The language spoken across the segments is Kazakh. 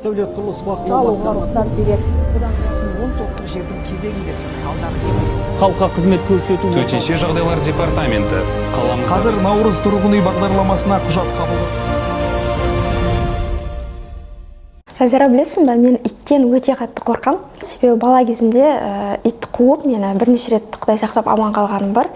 Сәулет құрылыс бақылау Алуға басқармасы рұқсат береді. Бұдан 10 соттық жердің кезегінде тұр. Алдағы 2 жыл Халыққа қызмет көрсету Төтенше жағдайлар департаменті қаламызда Қазір «Наурыз» тұрғын үй бағдарламасына құжат қабылдау Жазира, білесің ба, мен иттен өте қатты қорқам. Себебі бала кезімде ит қуып, мені бірнеше рет, құдай сақтап, аман қалғаным бар.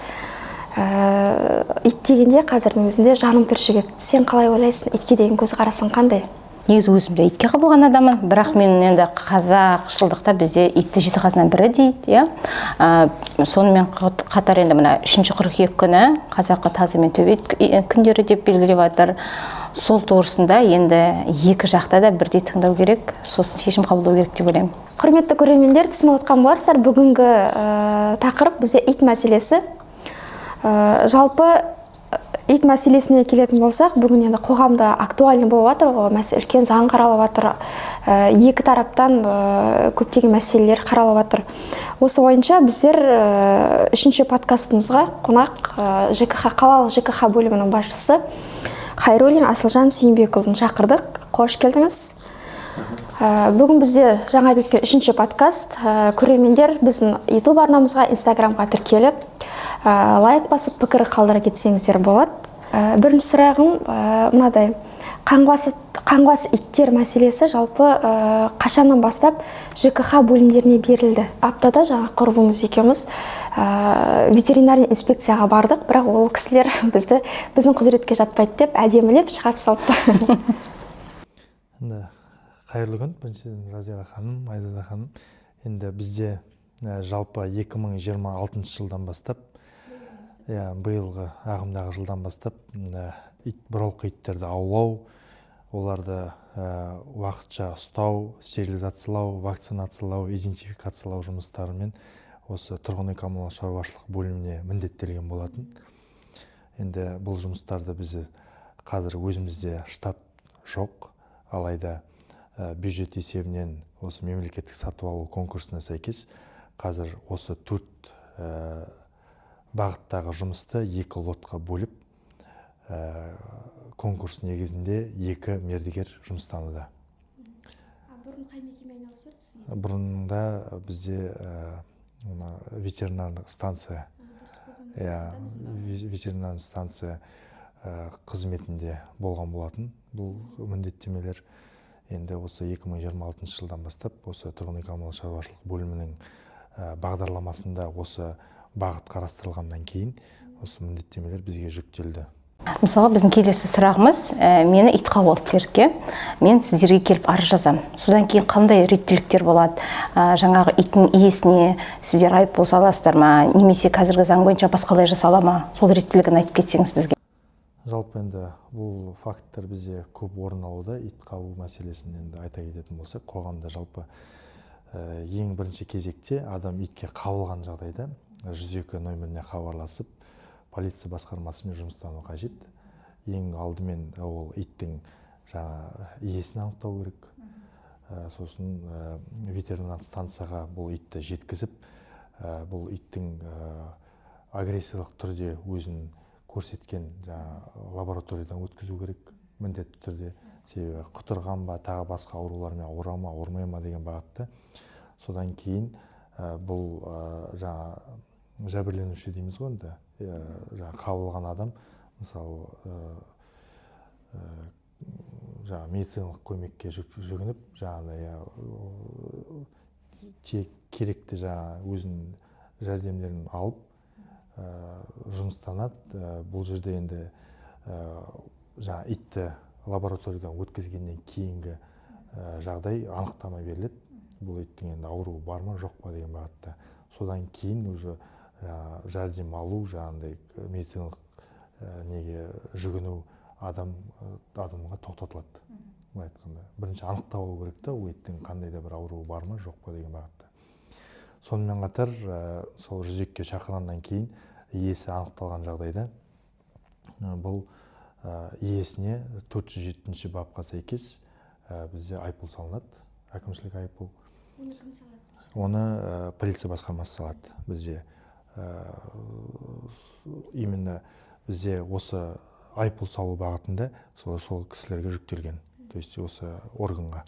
Ит дегенде қазірдің өзінде жаным түршігеді. Сен қалай ойлайсың, итке деген көзқарасың қандай? Негізі өзім де итке қабылған адаммын, бірақ мен енді қазақшылдықта бізде итті жеті қазынаның бірі дейді, иә. Сонымен қатар енді мына 3 қыркүйек күні қазақы тазы мен төбет күндері деп белгілеп жатыр. Сол турасында енді екі жақта да бірдей тыңдау керек, сосын шешім қабылдау керек деп ойлаймын. Құрметті көрермендер, түсініп отқан боларсыздар, бүгінгі тақырып бізде ит мәселесі. Жалпы ит мәселесіне келетін болсақ, бүгін енді қоғамда актуальный болып жатыр ғой мәселе, үлкен заң қаралып жатыр. Екі тараптан көптеген мәселелер қаралып жатыр. Осы бойынша біздер үшінші подкастымызға қонақ ЖКХ, қалалық ЖКХ бөлімінің басшысы Хайруллин Асылжан Сүйінбекұлын шақырдық. Қош келдіңіз! Бүгін бізде жаңа айтып өткен үшінші подкаст. Көрермендер, біздің YouTube арнамызға, Инстаграмға тіркеліп, лайк басып, пікір қалдыра кетсеңіздер болады. Бірінші сұрағым мынадай: қаңғыбас иттер мәселесі жалпы қашаннан бастап ЖКХ бөлімдеріне берілді? Аптада жаңа құрбымыз екеуміз ветеринарный инспекцияға бардық, бірақ ол кісілер бізді біздің құзыретке жатпайды деп әдемілеп шығарып салыпты. Енді қайырлы күн, біріншіден, Жазира ханым, Айзада ханым. Енді бізде жалпы 2026 жылдан бастап, иә, биылғы ағымдағы жылдан бастап ит, бұралқы иттерді аулау, оларды уақытша ұстау, стерилизациялау, вакцинациялау, идентификациялау жұмыстарымен осы тұрғын үй коммуналдық шаруашылық бөліміне міндеттелген болатын. Енді бұл жұмыстарды біз қазір өзімізде штат жоқ, алайда бюджет есебінен осы мемлекеттік сатып алу конкурсына сәйкес қазір осы төрт бағыттағы жұмысты екі лотқа бөліп, конкурс негізінде екі мердігер жұмыстануда. Бұрын қай мекеме айналысып еді? Бұрында бізде мына ветеринарлық станция, иә, ветеринарлық станция қызметінде болған болатын бұл міндеттемелер. Енді осы 2026 жылдан бастап осы тұрғын үй коммуналдық шаруашылық бөлімінің бағдарламасында осы бағыт қарастырылғаннан кейін осы міндеттемелер бізге жүктелді. Мысалға, біздің келесі сұрағымыз: мені ит қауып алды делік, мен сіздерге келіп арыз жазамын. Содан кейін қандай реттіліктер болады? Жаңағы иттің иесіне сіздер айыппұл саласыздар ма немесе қазіргі заң бойынша басқалай жасала ма? Сол реттілігін айтып кетсеңіз бізге. Жалпы енді бұл факттер бізде көп орын алуда. Ит қабу мәселесін енді айта кететін болсақ, қоғамда жалпы ең бірінші кезекте адам итке қабылған жағдайда 102 нөміріне хабарласып, полиция басқармасымен жұмыстану қажет. Ең алдымен ол иттің жаңа иесін анықтау керек. Сосын ветеринарлық станцияға бұл итті жеткізіп, бұл иттің агрессиялық түрде өзін көрсеткен жаңа лабораториядан өткізу керек міндетті түрде, себебі құтырған ба, тағы басқа аурулармен ауыра ма, ауырмай ма деген бағытта. Содан кейін бұл жаңа жәбірленуші дейміз ғой енді, жаңа қабылған адам, мысалы, жаңағы медициналық көмекке жүгініп, жаңағыдай, иә, тек керекті жаңа өзінің жәрдемдерін алып, жұмыстанады. Бұл жерде енді жаңа итті лабораториядан өткізгеннен кейінгі жағдай анықтама беріледі, бұл иттің енді ауруы бар ма, жоқ па деген бағытта. Содан кейін уже жаңа жәрдем алу, жаңағындай медициналық неге жүгіну адамға тоқтатылады. Былай айтқанда, бірінші анықтап алу керек та, ол иттің қандай да бір ауруы бар ма, жоқ па деген бағытта. Сонымен қатар сол 102-ге шақырғаннан кейін иесі анықталған жағдайда бұл иесіне 407 бапқа сәйкес бізде айыппұл салынады, әкімшілік айыппұл. Оны кім салады? Оны полиция басқармасы салады бізде. Именно бізде осы айыппұл салу бағытында сол кісілерге жүктелген, то есть осы органға.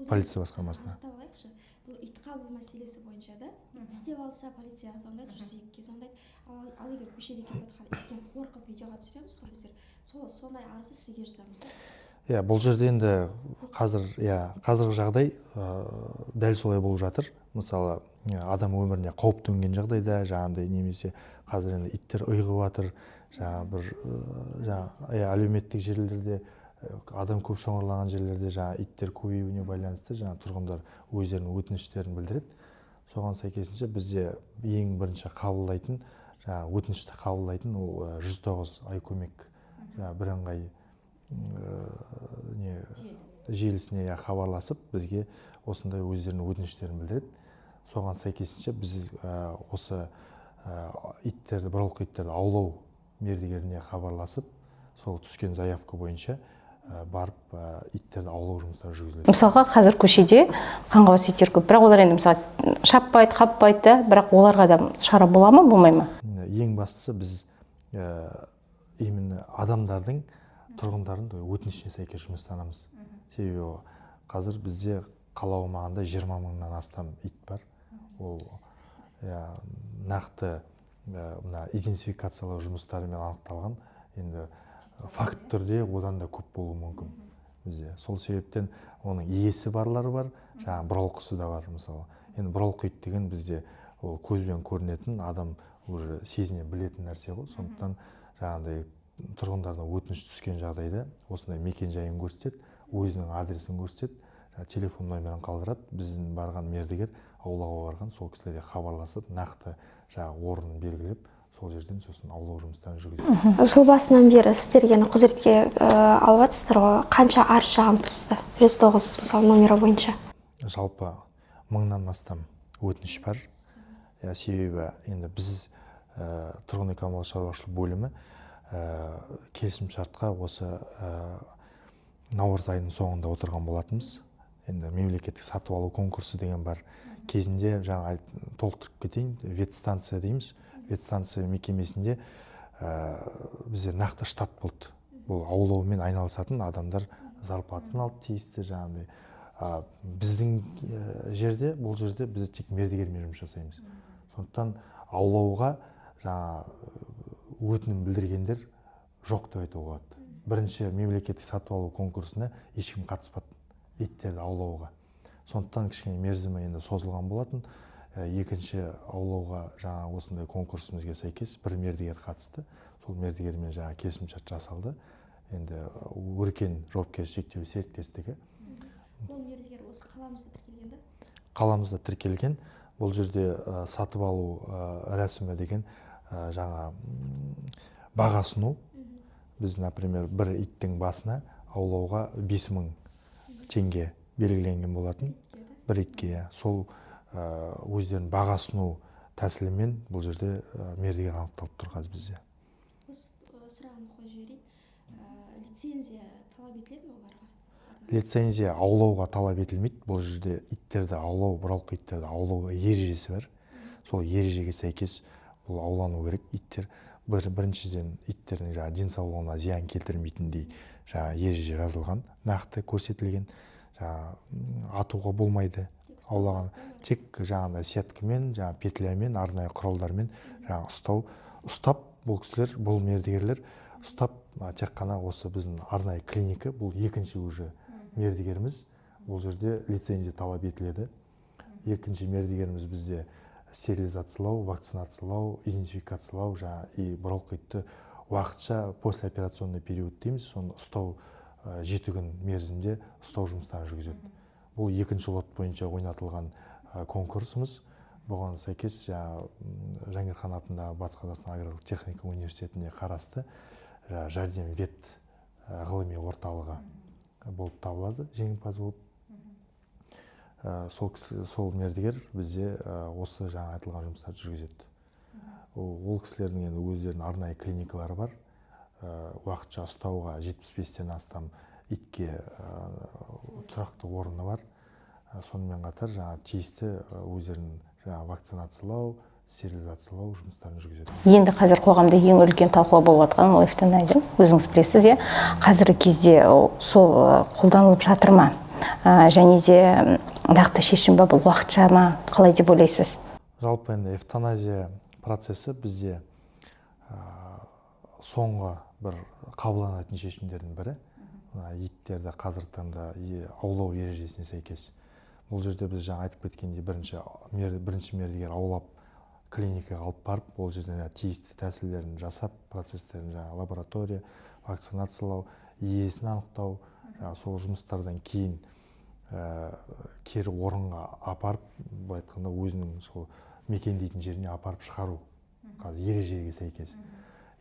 Полиция басқармасына. Анықтап алайықшы, бұл ит қабу мәселесі бойынша да. Тістеп алса, полицияға звондайды, 102-ге звондайды. Ал егер көшеде келе жатқан иттен қорқып, видеоға түсіреміз ғой біздер, сол сондай арызды сізге жазамыз да? Иә, бұл жерде енді қазір, иә, қазіргі жағдай дәл солай болып жатыр. Мысалы, адам өміріне қауіп төнген жағдайда жаңағындай немесе қазір енді иттер ұйығып жатыр, жаңағы бір жаңа, иә, әлеуметтік желілерде, адам көп шоғырланған жерлерде жаңа иттер көбеюіне байланысты жаңа тұрғындар өздерінің өтініштерін білдіреді. Соған сәйкесінше бізде ең бірінші қабылдайтын, жаңа өтінішті қабылдайтын ол 109 ай-көмек жаңа бірыңғай не желісіне, иә, хабарласып, бізге осындай өздерінің өтініштерін білдіреді. Соған сәйкесінше біз осы иттерді, бұралқы иттерді аулау мердігеріне хабарласып, сол түскен заявка бойынша барып, иттерді аулау жұмыстары жүргізіледі. Мысалға, қазір көшеде қаңғыбас иттер көп, бірақ олар енді, мысалы, шаппайды, қаппайды да, бірақ оларға да шара бола ма, болмай ма? Ең бастысы, біз именно адамдардың, тұрғындардың өтінішіне сәйкес жұмыстанамыз. Себебі қазір бізде қала аумағында 20 мыңнан астам ит бар. Ол, иә, нақты мына идентификациялау жұмыстарымен анықталған. Енді факт түрде одан да көп болуы мүмкін бізде. Сол себептен оның иесі барлары бар, жаңағы бұралқысы да бар. Мысалы, енді бұралқы ит деген бізде ол көзбен көрінетін, адам уже сезіне білетін нәрсе ғой. Сондықтан жаңағыдай тұрғындардан өтініш түскен жағдайда осындай мекен жайын көрсетеді, өзінің адресін көрсетеді, жаңағы телефон номерін қалдырады. Біздің барған мердігер, аулауға барған сол кісілерге хабарласып, нақты жаңағы орнын белгілеп, сол жерден сосын аулау жұмыстарын жүргізеді. Жыл басынан бері сіздер енді құзыретке алып жатсыздар ғой, қанша арыз шағым түсті 109, мысалы, номері бойынша? Жалпы мыңнан астам өтініш бар, иә. Себебі енді біз, тұрғын үй коммуналдық шаруашылық бөлімі, келісімшартқа осы наурыз айының соңында отырған болатынбыз. Енді мемлекеттік сатып алу конкурсы деген бар кезінде. Жаңа толықтырып кетейін, ветстанция дейміз. Ветстанция мекемесінде бізде нақты штат болды, бұл аулаумен айналысатын адамдар зарплатасын алып, тиісті жаңағыдай. А біздің жерде, бұл жерде біз тек мердігермен жұмыс жасаймыз. Сондықтан аулауға жаңа өтінім білдіргендер жоқ деп айтуға болады. Бірінші мемлекеттік сатып алу конкурсына ешкім қатыспады иттерді аулауға, сондықтан кішкене мерзімі енді созылған болатын. Екінші аулауға жаңа осындай конкурсымызге сәйкес бір мердігер қатысты. Сол мердігермен жаңа келісімшарт жасалды. Енді Өркен жауапкершілігі шектеулі серіктестігі. Ол мердігер осы қаламызда тіркелген да? Қаламызда тіркелген. Бұл жерде сатып алу рәсімі деген жаңа баға ұсыну. Біз, например, бір иттің басына аулауға 5000 теңге белгіленген болатын бір итке, иә. Сол өздерінің баға ұсыну тәсілімен бұл жерде мердігер анықталып тұр қазір бізде. Осы сұрағымды қойып жіберейін. Лицензия талап етіледі ме оларға? Лицензия аулауға талап етілмейді. Бұл жерде иттерді аулау, бұралқы иттерді аулау ережесі бар. Сол ережеге сәйкес бұл аулану керек иттер. Біріншіден, иттердің жаңағы денсаулығына зиян келтірмейтіндей жаңағы ереже жазылған, нақты көрсетілген. Жаңағы атуға болмайды аулаған, тек жаңағыдай сеткамен, жаңағы петлямен, арнайы құралдармен жаңағы ұстау, ұстап, бұл кісілер, бұл мердігерлер ұстап, тек қана осы біздің арнайы клиника, бұл екінші уже мердігеріміз, бұл жерде лицензия талап етіледі. Екінші мердігеріміз бізде стерилизациялау, вакцинациялау, идентификациялау жаңағы и бұралқы итті уақытша, послеоперационный период дейміз, соны ұстау, 7 күн мерзімде ұстау жұмыстарын жүргізеді. Бұл екінші лот бойынша ойнатылған конкурсымыз. Бұған сәйкес жаңағы Жәңгір хан атындағы Батыс Қазақстан аграрлық техника университетіне қарасты жаңағы Жәрдем вет ғылыми орталығы болып табылады жеңімпаз болып. Сол кісі, сол мердігер бізде осы жаңа айтылған жұмыстарды жүргізеді. Ол кісілердің енді өздерінің арнайы клиникалары бар. Уақытша ұстауға 75-тен астам итке тұрақты орны бар. Сонымен қатар жаңа тиісті өздерінің жаңа вакцинациялау, стерилизациялау жұмыстарын жүргізеді. Енді қазір қоғамда ең үлкен талқылау болып жатқан ол эвтаназия, өзіңіз білесіз, иә. Қазіргі кезде сол қолданылып жатыр ма? Және де нақты шешім ба, бұл уақытша ма, қалай деп ойлайсыз? Жалпы енді эвтаназия процесі бізде соңғы бір қабылданатын шешімдердің бірі. Мына иттерді қазіргі таңда аулау ережесіне сәйкес, бұл жерде біз жаңа айтып кеткендей, бірінші мердігер аулап, клиникаға алып барып, ол жерде жаңағы тиісті тәсілдерін жасап, процесстерін, жаңағы лаборатория, вакцинациялау, иесін анықтау, жаңағы сол жұмыстардан кейін кері орынға апарып, былай айтқанда, өзінің сол мекендейтін жеріне апарып шығару қазір ережеге сәйкес.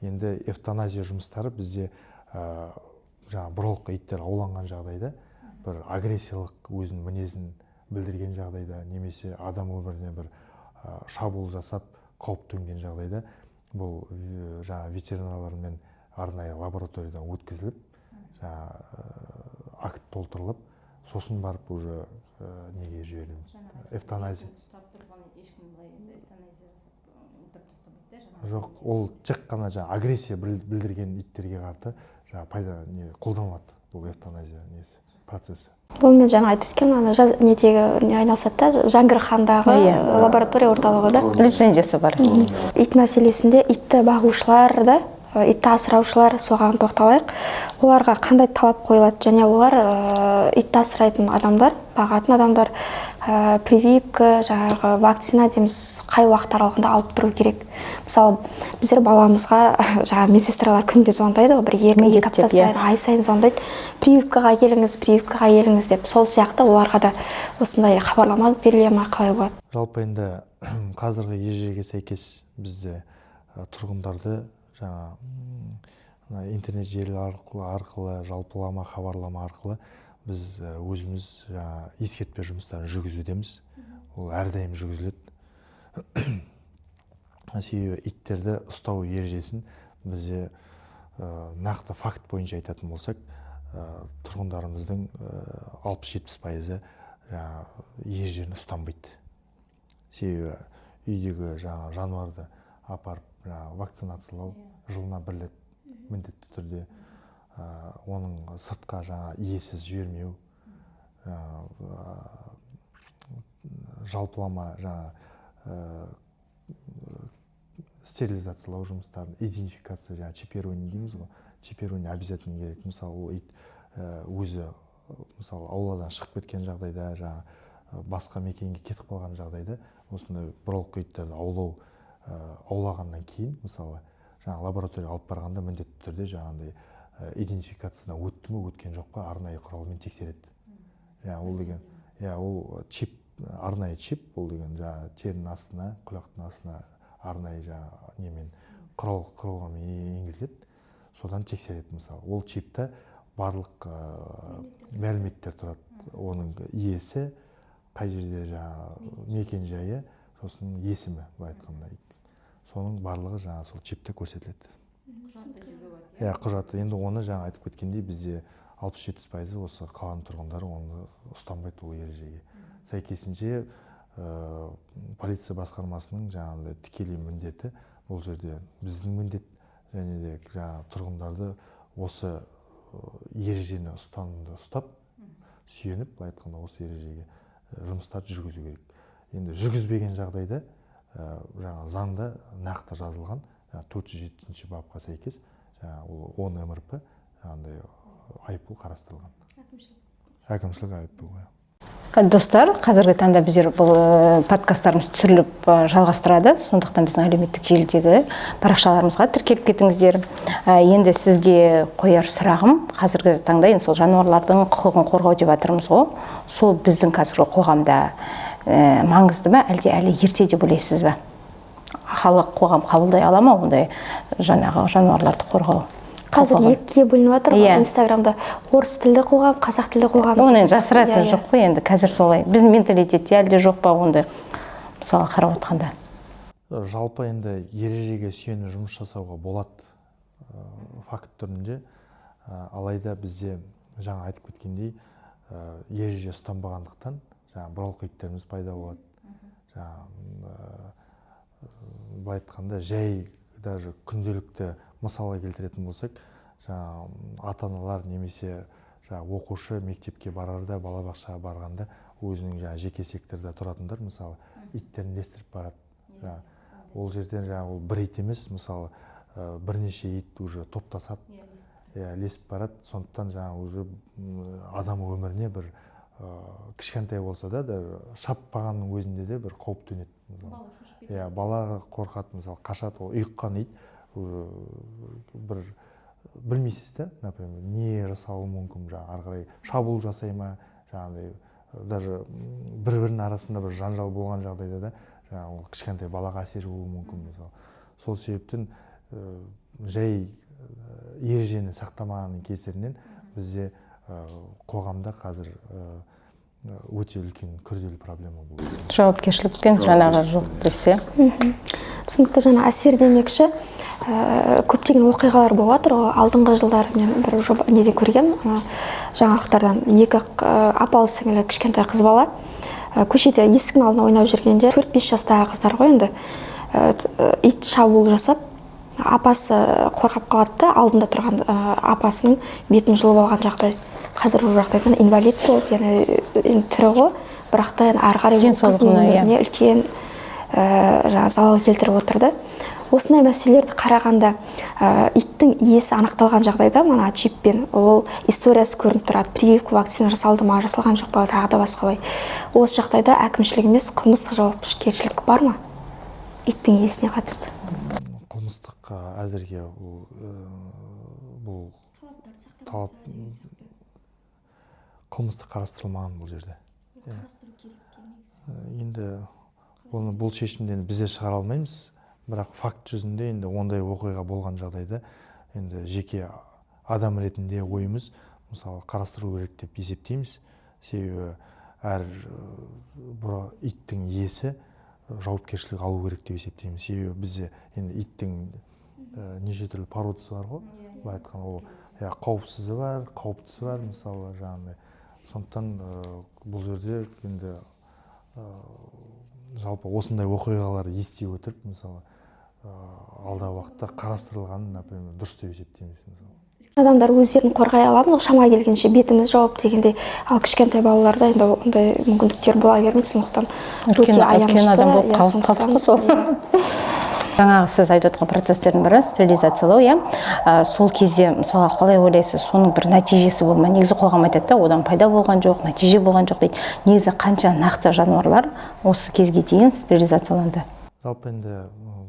Енді эвтаназия жұмыстары бізде жаңағы бұралқы иттер ауланған жағдайда, бір агрессиялық өзінің мінезін білдірген жағдайда немесе адам өміріне бір шабуыл жасап, қауіп төнген жағдайда, бұл жаңағы ветеринарлармен арнайы лабораториядан өткізіліп, жаңағы акт толтырылып, сосын барып уже неге жіберіледі, эвтаназия. Жоқ, ол тек қана жаңағы агрессия білдірген иттерге қарата жаңағы пайда не қолданылады бұл эвтаназия несі, процесі. Бұл мен жаңа айтып өткен ана жаз недегі не айналысады да, Жәңгір хандағы лаборатория орталығы да. Лицензиясы бар. Ит мәселесінде итті бағушылар да, итті асыраушылар, соған тоқталайық. Оларға қандай талап қойылады және олар, итті асырайтын адамдар, бағатын адамдар, прививка, жаңағы вакцина дейміз, қай уақыт аралығында алып тұру керек? Мысалы, біздер баламызға жаңағы медсестралар күнде звондайды ғой, бір екі апта Міндеттеп, иә. сайын, ай сайын звондайды, прививкаға келіңіз, прививкаға келіңіз деп. Сол сияқты оларға да осындай хабарлама беріле ма, қалай болады? Жалпы енді қазіргі ережеге сәйкес бізде тұрғындарды жаңа мына интернет желі арқылы жалпылама хабарлама арқылы біз өзіміз жаңа ескертпе жұмыстарын жүргізудеміз. Ол әрдайым жүргізіледі. Себебі иттерді ұстау ережесін бізде нақты факт бойынша айтатын болсақ, тұрғындарымыздың 60-70%-ы жаңа ережені ұстанбайды. Себебі үйдегі жаңа жануарды апарып, жаңа вакцинациялау жылына бір рет міндетті түрде, оның сыртқа жаңа иесіз жібермеу, жалпылама жаңа стерилизациялау жұмыстарын, идентификация, жаңа чипирование дейміз ғой, чипирование обязательно керек. Мысалы, ол ит өзі, мысалы, ауладан шығып кеткен жағдайда, жаңа басқа мекенге кетіп қалған жағдайда, осындай бұралқы иттерді аулағаннан кейін, мысалы, жаңа лабораторияға алып барғанда міндетті түрде жаңағындай идентификациядан өтті ме, өткен жоқ па, арнайы құралмен тексереді. Жаңа ол деген, иә, ол чип, арнайы чип, ол деген жаңа терінің астына, құлақтың астына арнайы жаңа немен құралғымен енгізіледі, содан тексереді. Мысалы, ол чипте барлық мәліметтер тұрады, оның иесі қай жерде, жаңа мекен жайы, сосын есімі, былай айтқанда, соның барлығы жаңа сол чипте көрсетіледі. Иә, құжаты. Енді оны жаңа айтып кеткендей, бізде 60-70%-ы осы қаланың тұрғындары оны ұстанбайды ол ережеге. Сәйкесінше, полиция басқармасының жаңағындай тікелей міндеті бұл жерде біздің міндет және де жаңа тұрғындарды осы ережені ұстанымды ұстап, сүйеніп, былай айтқанда, осы ережеге жұмыстарды жүргізу керек. Енді жүргізбеген жағдайда, жаңа заңда нақты жазылған 407-бапқа сәйкес, жаңа ол 10 МРП жаңағындай айыппұл қарастырылған. Әкімшілік айыппұл, иә. Достар, қазіргі таңда біздер бұл подкасттарымыз түсіріліп, жалғастырады. Сондықтан біздің әлеуметтік желідегі парақшаларымызға тіркеліп кетіңіздер. Енді сізге қояр сұрағым, қазіргі таңда енді сол жануарлардың құқығын қорғау деп жатырмыз ғой. Сол біздің қазіргі қоғамда маңызды ма, әлде әлі ерте деп ойлайсыз ба? Халық, қоғам қабылдай ала ма ондай жаңағы жануарларды қорғау? Қазір Құқығын. екіге бөлініп жатыр ғой Инстаграмда: орыс тілді қоғам, қазақ тілді қоғам. Оны енді жасыратын Иә, иә. жоқ қой енді, қазір солай. Біздің менталитетте әлде жоқ па ондай, мысалы, қарап отқанда? Жалпы енді ережеге сүйеніп жұмыс жасауға болады, факт түрінде. Алайда бізде жаңа айтып кеткендей, ереже ұстанбағандықтан жаңа бұралқы иттеріміз пайда болады. Жаңа, былай айтқанда, жай даже күнделікті мысалға келтіретін болсақ, жаңа ата-аналар немесе Жаңағы оқушы мектепке барарда, балабақшаға барғанда өзінің жаңағы жеке секторда тұратындар, мысалы, иттерін ілестіріп барады. Жаңағы ол жерден жаңағы ол бір ит емес, мысалы, бірнеше ит уже топтасады, иә, ілесіп барады. Сондықтан жаңағы уже адам өміріне бір кішкентай болса да, шаппағанның өзінде де бір қауіп төнеді, мысалы. Иә, бала қорқады, мысалы, қашады. Ол ұйыққан ит уже бір білмейсіз да, например, не жасауы мүмкін, жаңағы ары қарай шабуыл жасай ма, жаңағыдай даже бір бірінің арасында бір жанжал болған жағдайда да жаңағы ол кішкентай балаға әсер болуы мүмкін, мысалы. Сол себептен жай ережені сақтамағанның кесірінен бізде қоғамда қазір өте үлкен күрделі проблема болды. Жауапкершілікпен жаңағы жоқ десе. Түсінікті. Жаңа әсер демекші, көптеген оқиғалар болып жатыр ғой. Алдыңғы жылдары мен бір жоба неде көргенмін, жаңалықтардан, екі апалы сіңілі кішкентай қыз бала көшеде есіктің алдында ойнап жүргенде, 4-5 жастағы қыздар ғой енді, ит шабуыл жасап, апасы қорғап қалады да, алдында тұрған апасының бетін жұлып алған жағдай. Қазір ол жағдайдан инвалид болып, яғни енді тірі ғой, бірақ та енді ары қарай ол қыздың Денсаулығына, иә. өміріне үлкен жаңағы залал келтіріп отырды. Осындай мәселелерді қарағанда, иттің иесі анықталған жағдайда, мына чиппен ол историясы көрініп тұрады, прививка, вакцина жасалды ма, жасалған жоқ па, тағы да басқалай. Осы жағдайда әкімшілік емес, қылмыстық жауапкершілік бар ма иттің иесіне қатысты? Қылмыстық әзірге ол бұл талап қылмыстық қарастырылмаған бұл жерде. Енді оны, бұл шешімді енді біздер шығара алмаймыз, бірақ факт жүзінде енді ондай оқиға болған жағдайда енді жеке адам ретінде ойымыз, мысалы, қарастыру керек деп есептейміз. Себебі әр бұра иттің иесі жауапкершілік алу керек деп есептейміз. Себебі бізде енді иттің неше түрлі породасы бар ғой, былай айтқанда, ол, иә, қауіпсізі бар, қауіптісі бар, мысалы, жаңағыдай. Сондықтан бұл жерде енді жалпы осындай оқиғаларды ести отырып, мысалы, алдағы уақытта қарастырылғанын, например, дұрыс деп есептейміз, мысалы. Адамдар өздерін қорғай аламыз ғой шама келгенше, бетіміз жауып дегендей, ал кішкентай балаларда енді ондай мүмкіндіктер бола бермейді, сондықтан өте Үлкен аянышты. адам болып Иә, қалып қалдық қой сол. Иә. Жаңағы сіз айтып отқан процесстердің бірі стерилизациялау, иә. Сол кезде, мысалға, қалай ойлайсыз, соның бір нәтижесі болды ма? Негізі қоғам айтады да, одан пайда болған жоқ, нәтиже болған жоқ дейді. Негізі қанша нақты жануарлар осы кезге дейін стерилизацияланды? Жалпы енді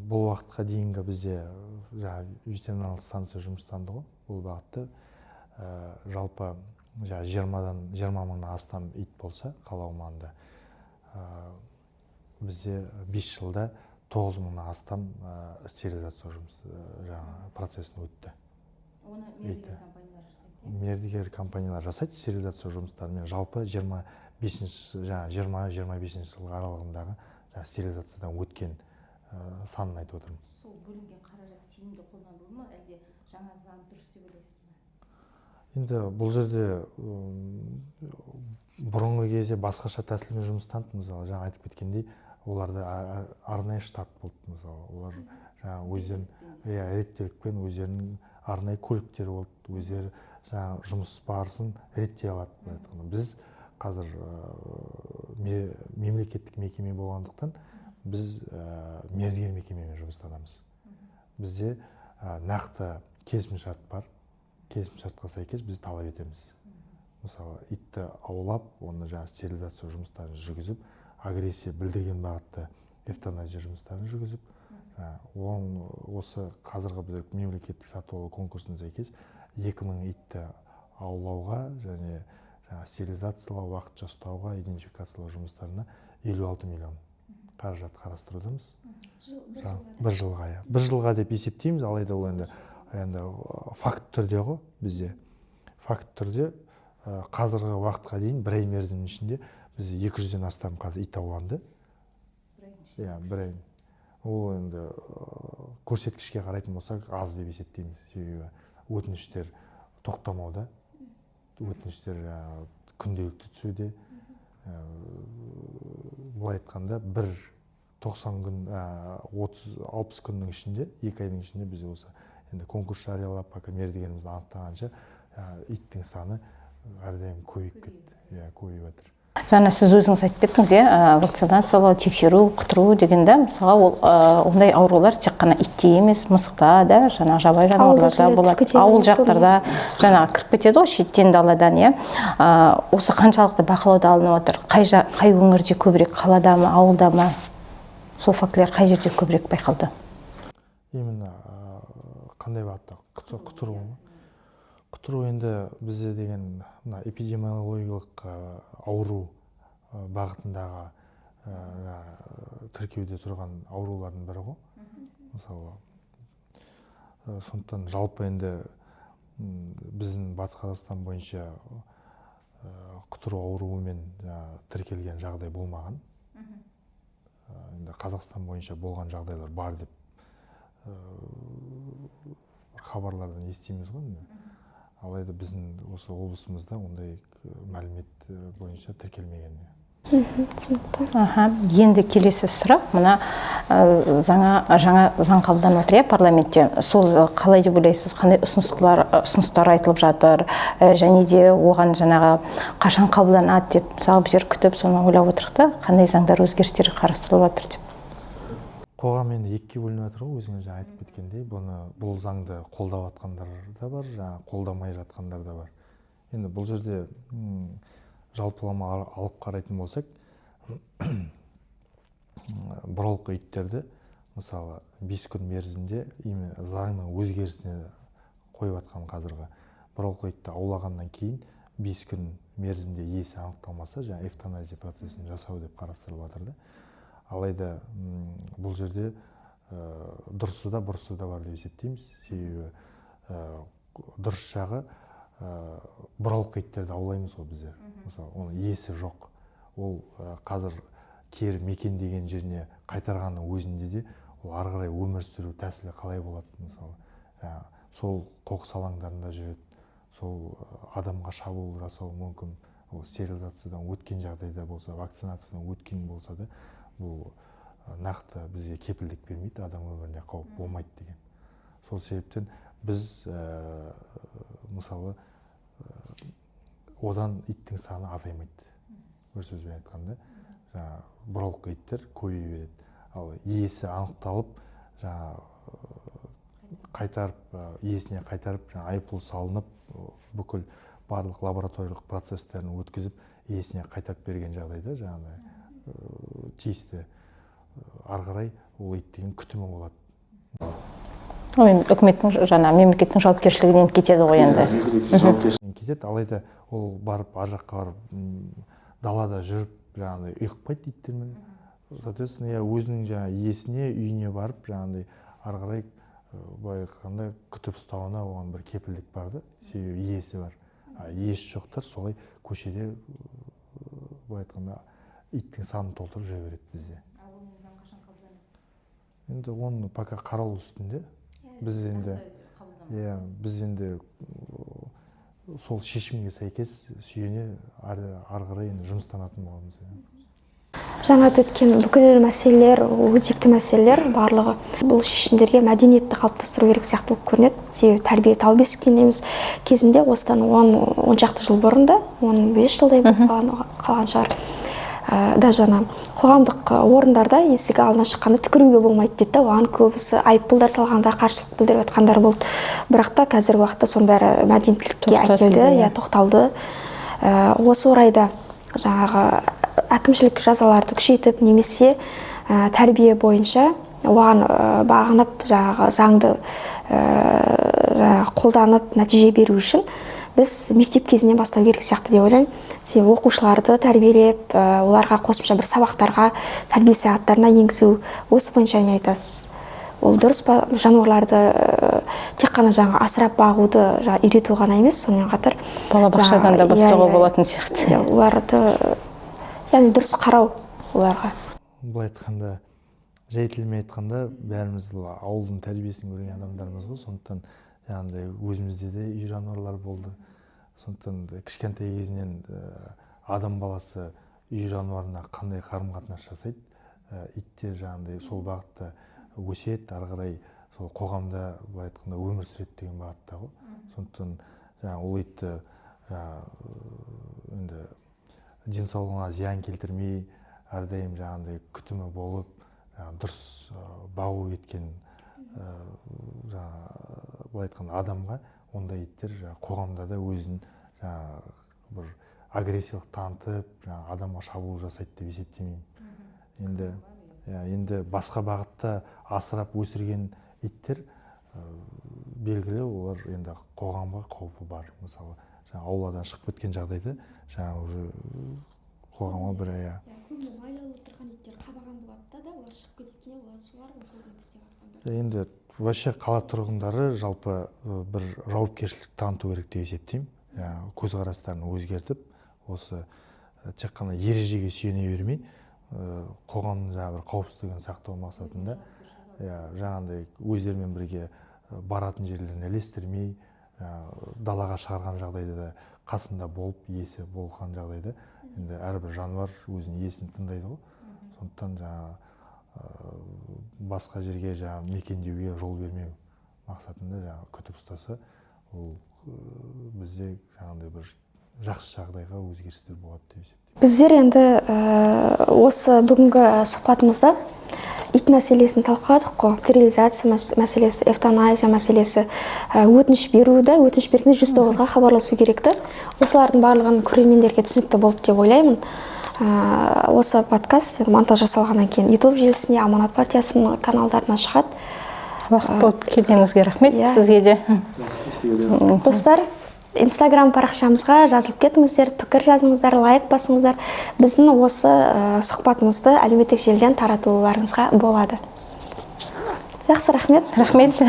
бұл уақытқа дейінгі бізде жаңағы ветеринарлық станция жұмыстанды ғой бұл бағытта. Жалпы жаңағы 20 мыңнан астам ит болса қала аумағында, бізде 5 жылда 9 мыңнан астам стерилизация жұмыс жаңағы процесін өтті. Мердігер компаниялар жасайды стерилизация жұмыстарын. Жалпы 25-ші, жаңағы 20-25 жыл аралығындағы жаңағы стерилизациядан өткен санын айтып отырмын. Сол бөлінген қаражат тиімді қолданылды ма, әлде жаңа заң дұрыс деп ойлайсыз ба? Енді бұл жерде бұрынғы кезде басқаша тәсілмен жұмыстанды. Мысалы, жаңа айтып кеткендей, оларда арнайы штат болды. Мысалы, олар жаңағы өздерінің, иә, реттелікпен өздерінің арнайы көліктері болды, өздері жаңағы жұмыс барысын реттей алады, былай айтқанда. Біз қазір мемлекеттік мекеме болғандықтан, біз мердігер мекемемен жұмыстанамыз. Бізде нақты келісімшарт бар. Келісімшартқа сәйкес біз талап етеміз. Мысалы, итті аулап, оны жаңағы стерилизация жұмыстарын жүргізіп, агрессия білдірген бағытта эвтаназия жұмыстарын жүргізіп, оған осы қазіргі біз мемлекеттік сатып алу конкурсына сәйкес 2000 итті аулауға және жаңағы стерилизациялау, уақытша ұстауға, идентификациялау жұмыстарына 56 миллион қаражат қарастырудамыз бір жылға, иә, бір жылға деп есептейміз. Алайда ол енді факт түрде ғой, бізде факт түрде қазіргі уақытқа дейін бір ай мерзімнің ішінде бізде 200-ден астам қазір ит ауланды, иә, бір ай. Ол енді көрсеткішке қарайтын болсақ, аз деп есептейміз. Себебі өтініштер тоқтамауда, өтініштер жаңағы күнделікті түсуде. Былай айтқанда, бір 90 күн, 30-60 күннің ішінде, 2 айдың ішінде біз осы енді конкурс жариялап, пока мердігерімізді анықтағанша, иттің саны Әрдайым көбейіп кетті, иә, көбейіп жатыр. Жаңа сіз өзіңіз айтып кеттіңіз, иә, вакцинациялау, тексеру, құтыру деген да, мысалға, ол ондай аурулар тек қана итте емес, мысықта да, жаңағы жабайы жануарларда болады, ауыл жақтарда жаңағы кіріп кетеді ғой шеттен, даладан, иә. Осы қаншалықты бақылауда алынып отыр? Қай өңірде көбірек, қалада ма, ауылда ма? Сол фактілер қай жерде көбірек байқалды? Именно қандай бағытта? Құтыру ма? Құтыру енді бізде деген мына эпидемиологиялық ауру бағытындағы тіркеуде тұрған аурулардың бірі ғой, мысалы. Сондықтан жалпы енді біздің Батыс Қазақстан бойынша құтыру ауруымен тіркелген жағдай болмаған. Енді Қазақстан бойынша болған жағдайлар бар деп хабарлардан естиміз ғой енді. Алайда біздің осы облысымызда ондай мәлімет бойынша тіркелмеген. Түсінікті. Аха, енді келесі сұрақ: мына жаңа заң қабылданып жатыр, иә, парламентте. Сол қалай деп ойлайсыз, қандай ұсыныстар айтылып жатыр, және де оған жаңағы қашан қабылданады деп, мысалы, біздер күтіп, соны ойлап отырмық та, қандай заңдар, өзгерістер қарастырылып жатыр деп. Қоғам енді екіге бөлініп жатыр ғой, өзіңіз жаңа айтып кеткендей. Бұл заңды қолдап жатқандар да бар, жаңа қолдамай жатқандар да бар. Енді бұл жерде жалпылама алып қарайтын болсақ, бұралқы иттерді, мысалы, 5 күн мерзімде, именно заңның өзгерісіне қойып жатқан, қазіргі бұралқы итті аулағаннан кейін 5 күн мерзімде иесі анықталмаса, жаңа эвтаназия процесін жасау деп қарастырылып жатыр да. Алайда бұл жерде дұрысы да, бұрысы да бар деп есептейміз. Себебі дұрыс жағы, бұралқы иттерді аулаймыз ғой біздер, мысалы, оның иесі жоқ. Ол қазір кері мекендеген жеріне қайтарғанның өзінде де ол ары қарай өмір сүру тәсілі қалай болады? Мысалы, жаңағы сол қоқыс алаңдарында жүреді, сол адамға шабуыл жасауы мүмкін. Ол стерилизациядан өткен жағдайда болса, вакцинациядан өткен болса да, бұл нақты бізге кепілдік бермейді адам өміріне қауіп болмайды деген. Сол себептен біз мысалы, одан иттің саны азаймайды. Бір сөзбен айтқанда, жаңағы бұралқы иттер көбейе береді. Ал иесі анықталып, жаңағы қайтарып, иесіне қайтарып, жаңағы айыппұл салынып, бүкіл барлық лабораториялық процесстерін өткізіп, иесіне қайтарып берген жағдайда, жаңағыдай тиісті, ары қарай ол ит деген күтімі болады. Ол енді үкіметтің, жаңа мемлекеттің жауапкершілігінен кетеді ғой енді. Жауапкершілігінен кетеді. Алайда ол барып, ар жаққа барып, далада жүріп, жаңағыдай ұйықпайды иттермен. Соответственно, иә, өзінің жаңағы иесіне, үйіне барып, жаңағыдай ары қарай, былай айтқанда, күтіп ұстауына оған бір кепілдік бар да, себебі иесі бар. А иесі жоқтар солай көшеде, былай айтқанда, иттің санын толтырып жүре береді бізде. Енді оны пока қаралу үстінде. Біз енді, иә, біз енді сол шешімге сәйкес сүйене ары қарай енді жұмыстанатын боламыз, иә. Жаңа өткен бүкіл мәселелер, ол өзекті мәселелер барлығы. Бұл шешімдерге мәдениетті қалыптастыру керек сияқты болып көрінеді, себебі тәрбие тал бесіктен дейміз. Кезінде, осыдан 10 шақты жыл бұрын да, 15 жылдай болып қалған шығар, даже ана қоғамдық орындарда есік алдына шыққанда түкіруге болмайды деді да. Оған көбісі айыппұлдар салғанда қарсылық білдіріп жатқандар болды. Бірақ та қазіргі уақытта соның бәрі мәдениеттілікке Тоқтатылды, әкелді, иә. Иә, тоқталды. Осы орайда жаңағы әкімшілік жазаларды күшейтіп немесе тәрбие бойынша оған бағынып, жаңағы заңды жаңағы қолданып, нәтиже беру үшін біз мектеп кезінен бастау керек сияқты деп ойлаймын. Себебі оқушыларды тәрбиелеп, оларға қосымша бір сабақтарға, тәрбие сағаттарына енгізу. Осы бойынша не айтасыз, ол дұрыс па? Жануарларды тек қана жаңа асырап бағуды жаңа үйрету ғана емес, сонымен қатар Балабақшадан да жаңа- иә, бастауға иә, болатын сияқты. Иә, оларды, яғни дұрыс қарау оларға. Былай айтқанда, жай тілмен айтқанда, бәріміз бұл ауылдың тәрбиесін көрген адамдармыз ғой. Сондықтан жаңағыдай өзімізде де үй жануарлар болды. Сондықтан да кішкентай кезінен адам баласы үй жануарына қандай қарым қатынас жасайды, иттер жаңағыдай сол бағытта өседі, ары қарай сол қоғамда, былай айтқанда, өмір сүреді деген бағытта ғой. Сондықтан жаңағы ол итті Жаңағы енді денсаулығына зиян келтірмей, әрдайым жаңағындай күтімі болып, жаңағы дұрыс бағу кеткен, жаңағы былай айтқанда, адамға ондай иттер жаңағы қоғамда да өзін жаңағы бір агрессиялық танытып, жаңағы адамға шабуыл жасайды деп есептемеймін. Енді, иә, енді басқа бағытта асырап өсірген иттер, белгілі, олар енді қоғамға қаупі бар. Мысалы, жаңағы ауладан шығып кеткен жағдайда жаңағы уже қоғамға бір, иә. Көбіне байлаулы тұрған иттер қабаған болады да, олар шығып кеткенде, олар солар көбіне тістеп жатқандар. Енді вообще қала тұрғындары жалпы бір жауапкершілік таныту керек деп есептеймін. Жаңағы көзқарастарын өзгертіп, осы тек қана ережеге сүйене бермей, қоғамның жаңағы бір қауіпсіздігін сақтау мақсатында, иә, жаңағындай өздерімен бірге баратын жерлеріне ілестірмей, жаңағы далаға шығарған жағдайда да қасында болып, иесі болған жағдайда, енді әрбір жануар өзінің иесін тыңдайды ғой. Сондықтан жаңағы басқа жерге жаңағы мекендеуге жол бермеу мақсатында жаңағы күтіп ұстаса, ол бізде жаңағындай бір жақсы жағдайға өзгерістер болады деп есептеймін. Біздер енді осы бүгінгі сұхбатымызда ит мәселесін талқыладық қой: стерилизация мәселесі, эвтаназия мәселесі, өтініш беруді, өтініш бергенде 109-ға хабарласу керек ті. Осылардың барлығын көрермендерге түсінікті болды деп ойлаймын. Осы подкаст монтаж жасалғаннан кейін YouTube желісіне, Аманат партиясының каналдарына шығады. Уақыт болып келгеніңізге рахмет. Иә. Сізге де. Достар, Инстаграм парақшамызға жазылып кетіңіздер, пікір жазыңыздар, лайк басыңыздар. Біздің осы сұхбатымызды әлеуметтік желіден таратуларыңызға болады. Жақсы, рахмет. Рахмет.